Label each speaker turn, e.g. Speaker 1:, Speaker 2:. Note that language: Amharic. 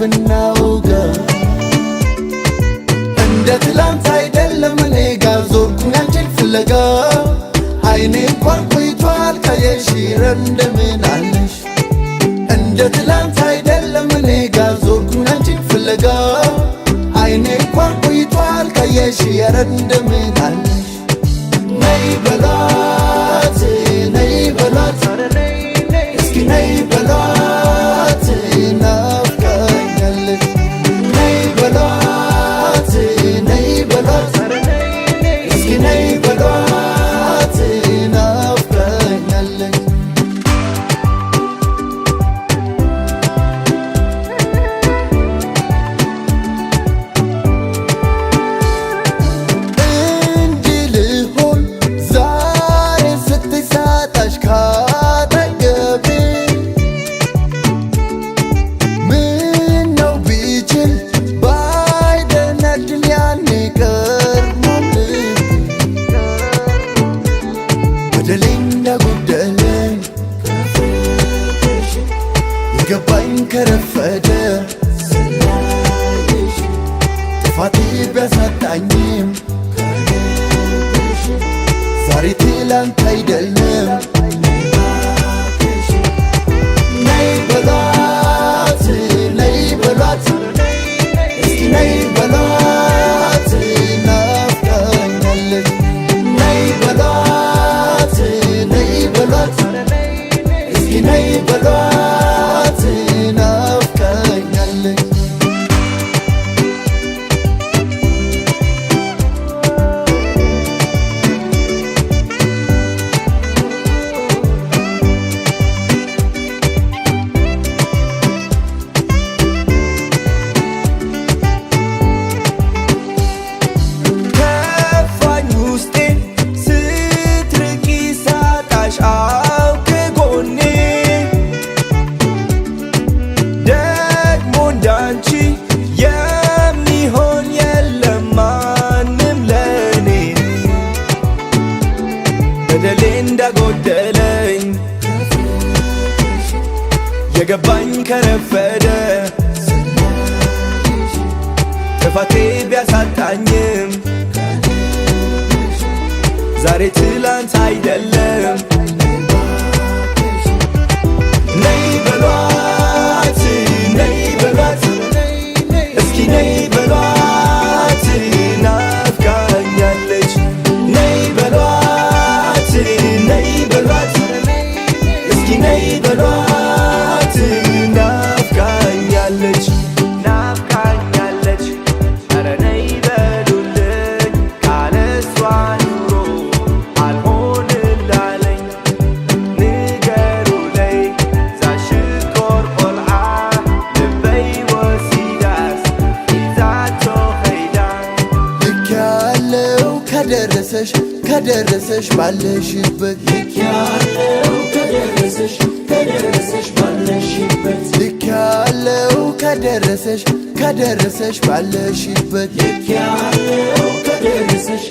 Speaker 1: ብናውጋ። እንደ ትላንት አይደለም፣ እኔ ጋር ዞርኩኝ አንቺን ፍለጋ። አይኔ እንኳን ቆይቷል ካየሽ፣ ኧረ እንደምን አለሽ? እንደ ትላንት አይደለም፣ እኔ ጋር ዞርኩኝ አንቺን ፍለጋ። አይኔ እንኳን ቆይቷል ካየሽ፣ ኧረ እንደምን አለሽ? ነይ በሏት፣ ነይ በሏት፣ እስኪ ነይ በሏት፣ ናፍቃኛለች። ነይ በሏት፣ ነይ በሏት፣ እስኪ ነይ በሏት፣ ናፍቃኛለች። እንዲህ ልሆን ዛሬ ስትይ ሳጣሽ ካጠገቤ። ምነው ቢችል ባይደነድን ያኔ ቀድሞ ልቤ። በደሌ እንዳጎደለኝ የገባኝ ከረፈደ፣ ጥፋቴ ቢያሳጣኝም ዛሬ ትላንት አይደለም። ነይ በሏት፣ ነይ በሏት፣ እስኪ ነይ በሏት፣ ናፍቃኛለች። ነይ በሏት፣ ነይ በሏት፣ እስኪ ነይ በሏት፣ ናፍቃኛለች።
Speaker 2: ከፋኝ ውስጤን ስትርቂ ሳጣሽ አው ከጎኔ። ደግሞ እንዳንቺ የሚሆን የለም ማንም ለኔ። በደሌ እንዳጎደለኝ የገባኝ ከረፈደ፣ ጥፋቴ ቢያሳጣኝም ዛሬ ትላንት አይደለም። ነይ በሏት፣ ነይ በሏት፣ እስኪ ነይ በሏት፣ ናፍቃኛለች። ነይ በሏት፣ ነይ በሏት፣ እስኪ ነይ በሏት፣ ናፍቃኛለች፣ ናፍቃኛለች። ኧረ ነይ በሉልኝ፣ ካለሷ ኑሮ አልሆንላለኝ። ንገሩለይ ዛሽኮር ቆልዓ ልበይ ወሲዳስ ሒዛቶ ኸይዳ።
Speaker 1: ልክ ያለው ከደረሰሽ፣ ከደረሰሽ ባለሽበት።
Speaker 3: ልክ ያለው ከደረሰሽ፣ ከደረሰሽ ባለሽበት።
Speaker 1: ልክ ያለው ከደረሰሽ፣ ከደረሰሽ ባለሽበት።
Speaker 3: ልክ ያለው ከደረሰሽ፣